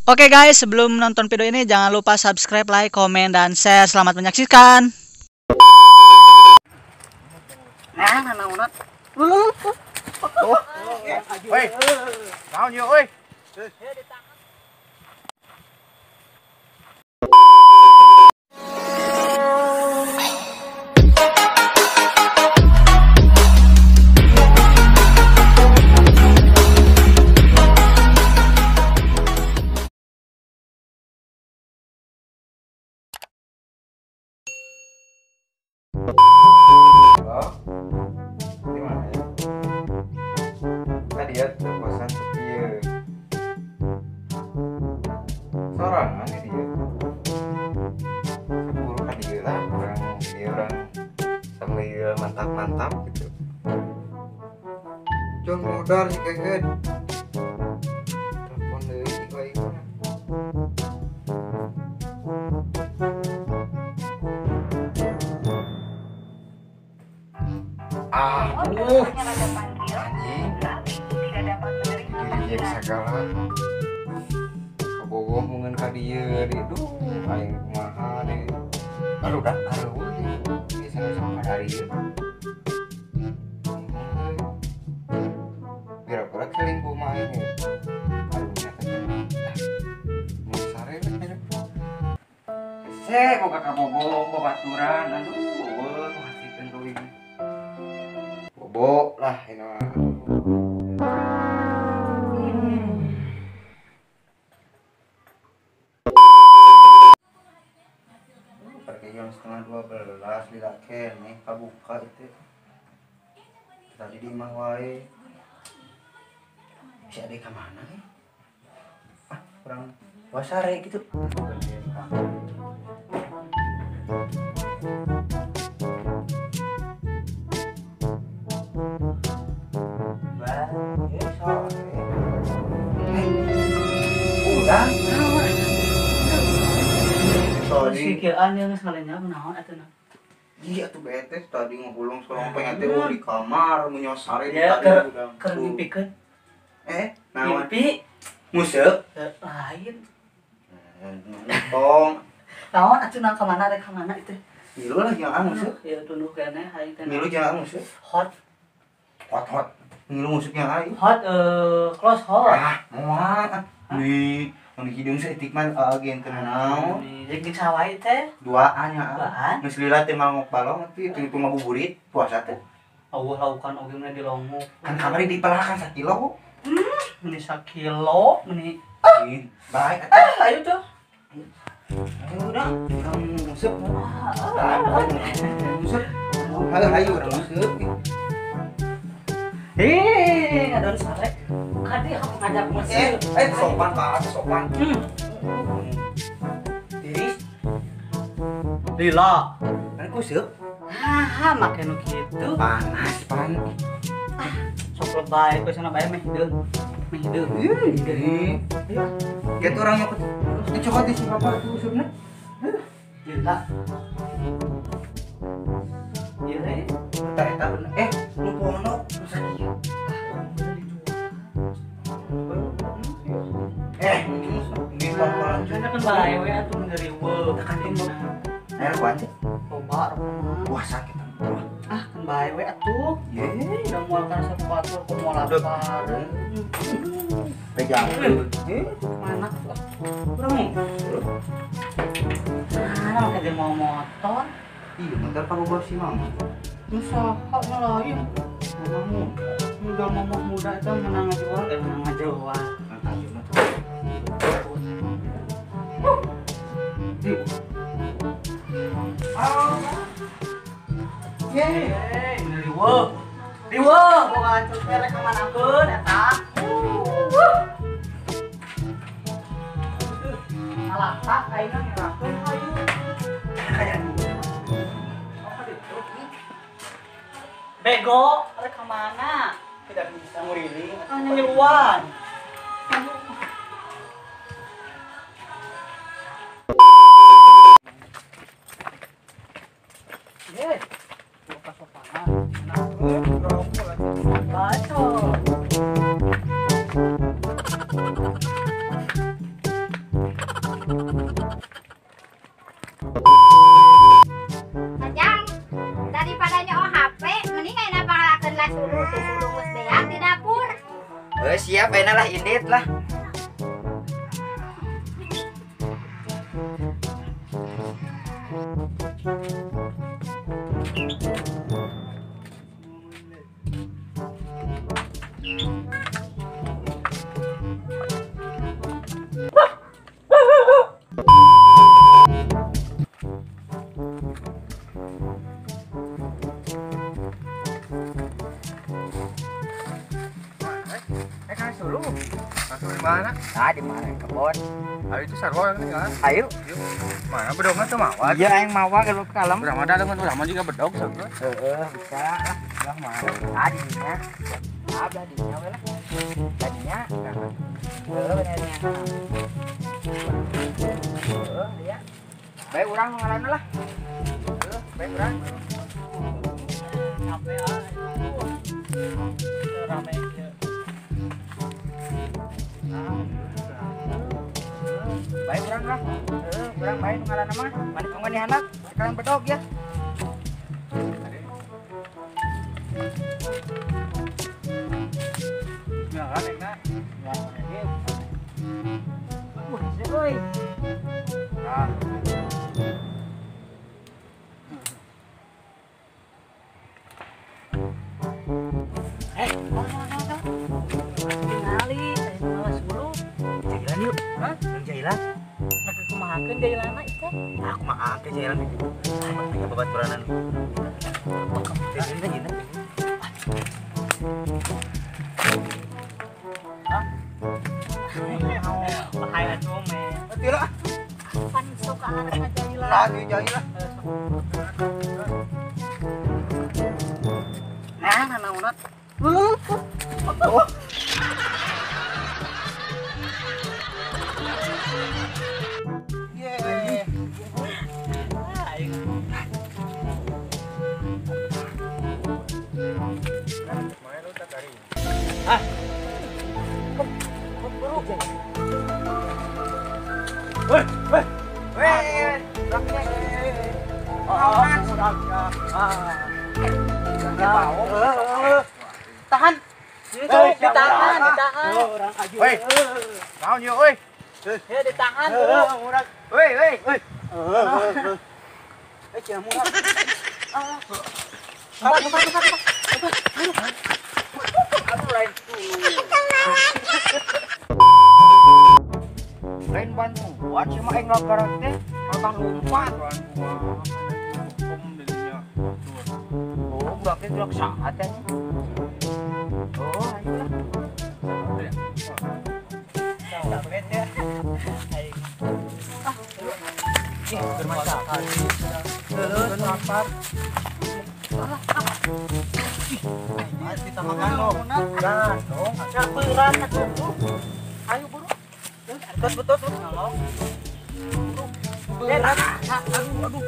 Oke guys, sebelum nonton video ini jangan lupa subscribe, like, komen, dan share. Selamat menyaksikan. Nah, nah, nah. Woi. Naon ieu euy? Di mana ya? Tadi ya kosan sepi ya. Sorangan ini dia. Sepuluh kan dia lah, orang dia orang sambil mantap-mantap gitu. Jangan modar sih keket. Telepon deui bae. Anjing, diri segala kabogoh mungeun ka dieu duh aing kumaha deui aduh dah aduh biasana sok ka dieu pira-pira selingkuh mah aing aduh nya teh mun sare we hese boga kabogoh babaturan aduh eueuh ngasikeun deui bobo lah ini mah. Pergi jam 11:30 lila keneh kabuka itu. Tadi di imah wae. Si ade ka mana eh? Ah, kurang wasare gitu. Pikiran yang sekalinya menawan atau nah? Iya tuh bete tadi ngegulung seorang pengen teh di kamar menyosare di tadi udah. Keur ngipikeun. Naon? Mimpi museup lain. Tong. Naon atuh nang ka mana rek ka mana itu? Milu lah jangan museup. Ya tunduh keneh aing teh. Milu jangan museup. Hot. Hot hot. Milu museup yang aing. Hot close hot. Ah, moal. Nih, mun hideung saeutik mah agen teu naon. Jeung jeung sawai teh. Duaan nya. Geus lila teh mangok balong atuh itu ngabuburit puasa teh. Eueuh laukan oge mah dilongok. Kan kamari dipelakan sakilo. Meni sakilo, meni baik atuh. Ayo tuh. Ayo udah, urang nguseup. Nguseup. Hayu hayu urang nguseup. Hei, ngadon sare. Kadi aku ngajak nguseup. Sopan Pak, sopan. Tiris. Lila. Kan kuseup. Haha, make nu kitu. Panas, pan. Sok lebay, ku sana bae meh hideung. Meh hideung. Ayo. Kitu urang nyokot. Dicokot di si bapak tuh usupna. Lila. Ieu teh. Eta eta bener. Nu pondok nu sakieu. Ini pelan-pelan. Kan bae we atuh ngeriweuh. Tekan tembok. Air kuat. Loba rokok. Puasa kita. Ah, kan bae we atuh. Ye, udah moal kana sepatu ku moal lapar. Pegang. Mana tuh? Urang. Ah, make dia mau motor. Iya, motor kabogoh si mama. Nu saha lain. Mamamu. Muda mama muda itu menang ngajual, menang ngajual. Yeay, riweuh. Riweuh, boga hancur rek ka manakeun eta. Ngalakak ayeuna ngerakeun hayu. Bego, rek ka mana? Tidak bisa nguriling. Ah, ngiluan. Ye. Lupa sopanan. Baco. Sajang, daripada nyo'o HP, mending ayeuna pangalakeun lah suluh teh suluh geus beak di dapur. Heuh, siap ayeuna lah indit lah. Mana? Nah, di mana kebon? Ayo itu sarwa kan ya. Ayo. Mana bedogna teu mawa? Iya, aing mawa kalau kalem. Urang mah da urang mah juga bedog sarwa. Heeh, bisa lah. Lah mana? Ah, di dinya. Ah, belah dinya we lah. Tadinya. Heeh, bener nya. Heeh, ya. Bae urang ngalana lah. Heeh, bae urang. Capek ah. Rame ieu. Baik urang lah. Heeh, urang bae nu ngalana mah. Mani tunggu di handap, sekarang bedog ya. Ya, enak. Ya, euy. Nah. Tingali, aya suluh. Jailan yuk. Hah? Jailan. Nah, kumahakeun jailana ieu? Aku mah ake jailan gitu. Aya babaturanan. Jailan teh jailan. Hah? Bahaya tuh, me. Teu lah. Pan sok arek ka jailan. Lah, jailan. Nah, naon? Lu. Oh. Ah. Buru. Woi, woi. Woi, raknya. Oh, tahan. Ditahan, ditahan. Woi. Naon ieu euy? Ya ditahan. Woi, woi. Woi. Eh, jamu. Ah. Buka, buka, buka. Aduh, lain lain bantuan cuma aing lagaran teh otang lompat. Oh, berarti gerak saat ya. Oh, ayo lah. Capek ya. Ah, ih, bermasalah. Terus lapar. Kita makan dong. Dong. Caperan atuh. Ayo buru. Betul betul. Nolong. Berat. Aduh aduh.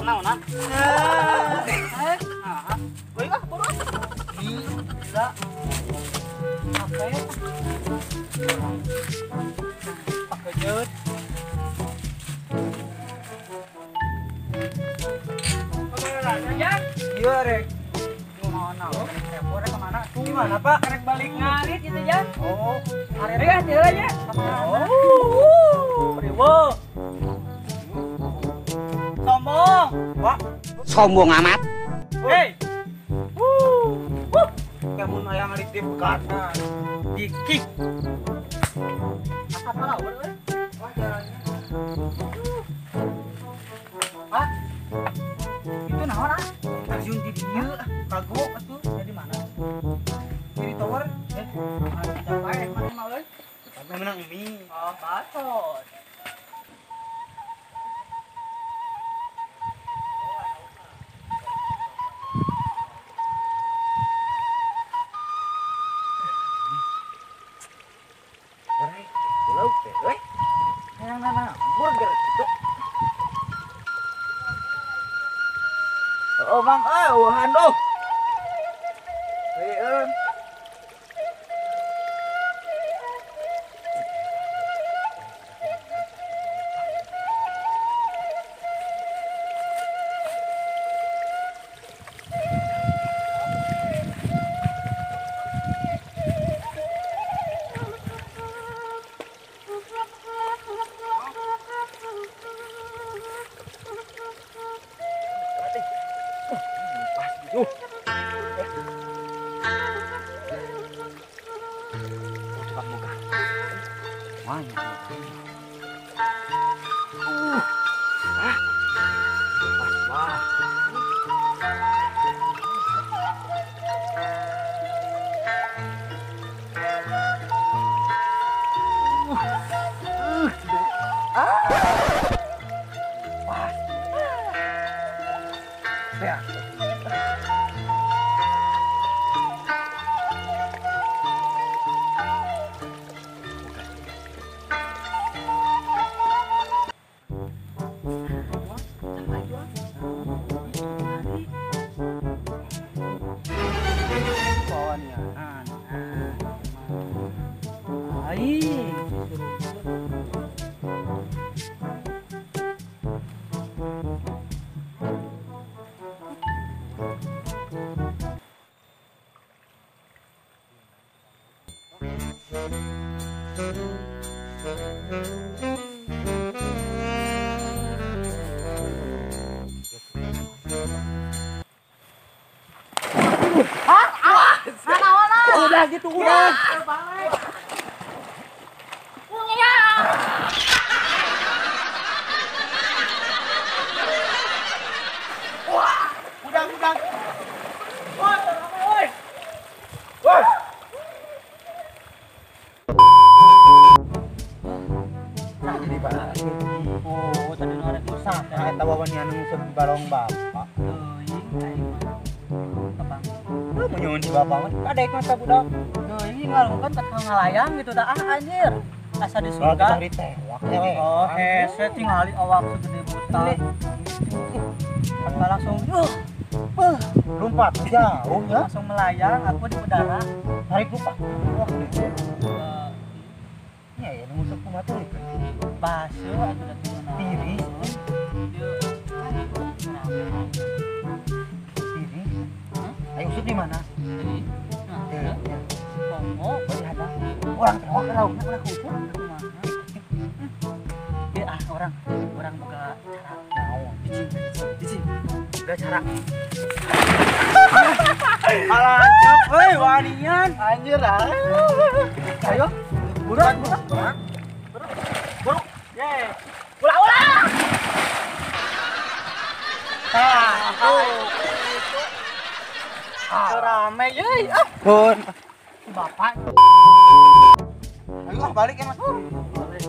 Naonan? Eh. Ah. Euy ah buru. Gila. Capek. Pakejeut. Iya rek. Mana? Rek kemana? Gimana Pak? Rek balik ngarit gitu ya. Oh, ngarit ya jalan ya. Oh, riwo. Sombong. Pak, sombong amat. Hei. Wuh. Kamu aya ngarit di bekatan. Dikik. Apa lah, euy? Wah, jalannya. Pak. Itu naon ah? Terjun di dieu, kagok atuh. Dari mana? Di tower. Eh, ada bae mana mah euy? Sampai menang mie. Oh, bacot. Gerai, lauk teh euy. Hayang nana burger kitu. Oh, Bang, eueuhan duh. Heueuh. Kumanya. Wah. Udah gitu udah. Wah, udah. Woi. Woi. Nah, jadi balik. Oh, tadi nu arek rusak. Nah, eta wawanian nu balong bapak. Teuing aing mah. Kapan? Lu mau nyuwun si bapak mah kadek mata budak. Teuing ngalungkeun teh ngalayang gitu dah ah anjir. Asa di surga. Oh, hese tingali awak segede buta. Kan langsung lompat jauh ya. Langsung melayang aku di udara. Tarik lupa. Wah, gitu. Ya ya nu nguseup kumaha tuh. Baseuh atuh da tiris. Tiris. Ayo usut di mana? Di. Kongo, bari ada. Orang tewak laukna ulah usut. Kumaha? Ah, orang boga cara. Naon? Biji. Boga cara. Alah, euy wanian. Anjir ah. Ayo, buruan. Buru. Ye. Ulah. Tah, tuh. Rame euy. Ah. Pun. Si bapak. Ayo ah balik ya, Mas. Balik.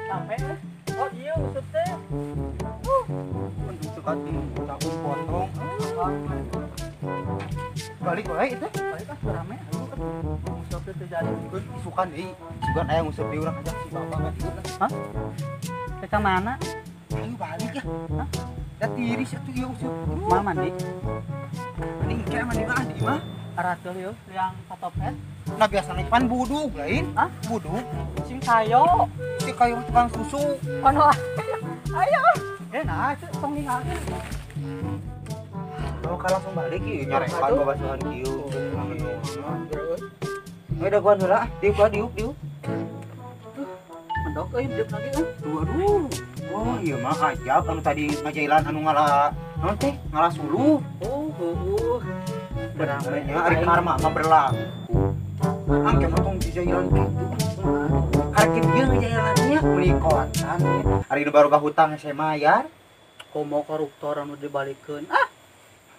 Capek. Oh iya usut teh. Untung sekali takut potong. Balik wae itu. Balik ah rame. Usut teh terjadi. Isukan deui. Isukan aya nguseup deui urang ajak si bapak ka dieu lah. Hah? Ke mana? Ayo balik ya. Hah? Da tiris atuh ieu useup. Mau mandi? Mandi engke mandi mah di imah. Aratul yeuh liang patopet. Nah biasanya pan budug lain. Hah? Budug. Sing kayo. Si kayo tukang susu. Kono. Ayo. Nah, itu tong ninggalkeun. Oh, kalau langsung balik ieu nyarekan babasuhan kieu. Heuh dagoan heula, diuk lah diuk. Mendok euy diuk lagi euy. Waduh. Oh, ieu mah ajab anu tadi ngajailan anu ngala naon teh? Ngala suluh. Oh, heueuh. Benernya ari karma mah berlaku. Angke mah tong dijailan kitu. Hareup ieu ngajailannya meuni kontan. Ari nu baru hutang saya mayar. Komo koruptor anu dibalikeun. Ah.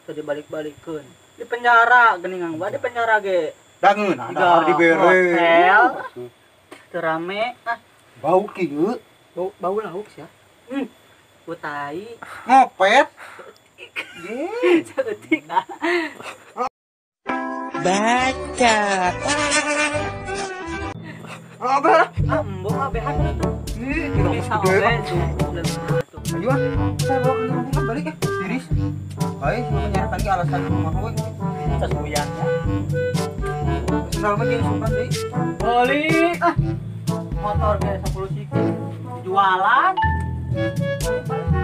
Teu dibalik-balikeun. Di penjara geuningan bae di penjara ge. Da ngeunah da dibere. Hotel. Teu rame. Ah, bau kieu. Bau lauk sia. Utai. Ngopet. Ye, saeutik ah. Baca. Apa? Ah, embung abehan itu. Ih, bisa oge. Ayo ah, saya bawa ke rumah balik ya. Tiris. Baik, sebelum menyerahkan lagi alasan rumah we. Sesuyan ya. Senang mah jeung sukan deui. Beli ah. Motor ge 10 siki. Jualan. Balik.